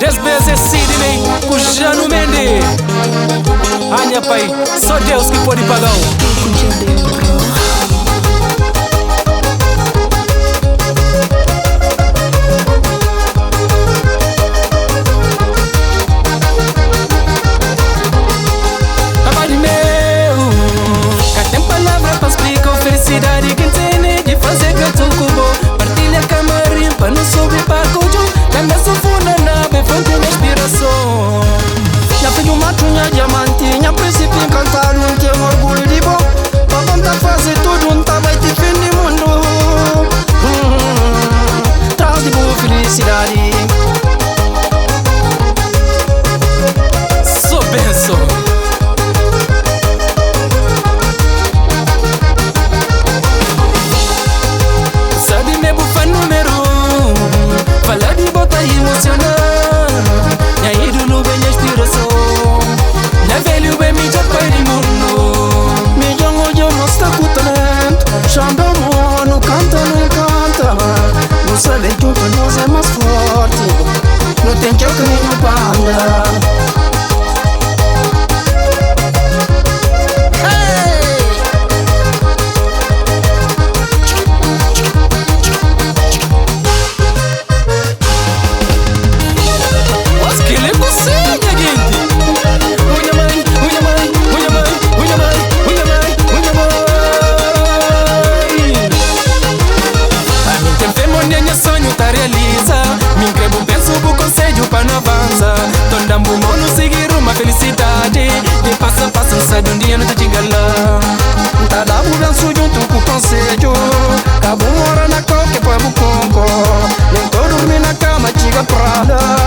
Des bes é Sidney ku Jano Mende. Ah nha pai, só Deus ki pode paga-u. Papai di meu, ka ten palavra pa splika felicidadi ki N tene di faze gatu ku bo. Partilha kamarin pa nu subi palku djuntu, ka meste funana, bo é fonti nha inspirason. Nha fidju matxu, nha diamanti, nha prínsipi nkantadu, N ten orgulhu di bo. Pa bo N ta faze tudu, N ta bai ti fin di mundu, Tras di bu filisidadi. Sô benson. Sabe m'é bu fã númeru 1. Fala di bo ta emosiona-m. Nha ídulu, bo é nha inspirason. Nha velhu, bo é midjor pai di mundu. Mi dja N odja ma sta ku talentu. Xanda mo, nu kanta, nu enkanta. Nu sabe djuntu nos é más forti. Nu ten txeu kaminhu pa anda. Mas kel-li é kuzê, nha genti? Ui nha mãe, ui nha mãe, ui nha mãe, ui nha mãe, ui nha mãe, ui nha mãe. Ami N ten fé ma un dia nha sonhu ta realiza. Mi N kre bu bensu, bu konsedju pa nu avansa. Tonda-m bu mô, nu sigi rumu a felisidadi. Di pasu a pasu N sabe un dia nu ta txiga la. N ta da-bu bensu djuntu ku konsedju. Ka bu mora na kau k'é pa bu konko. Nen ka durmi na kama txiga prada.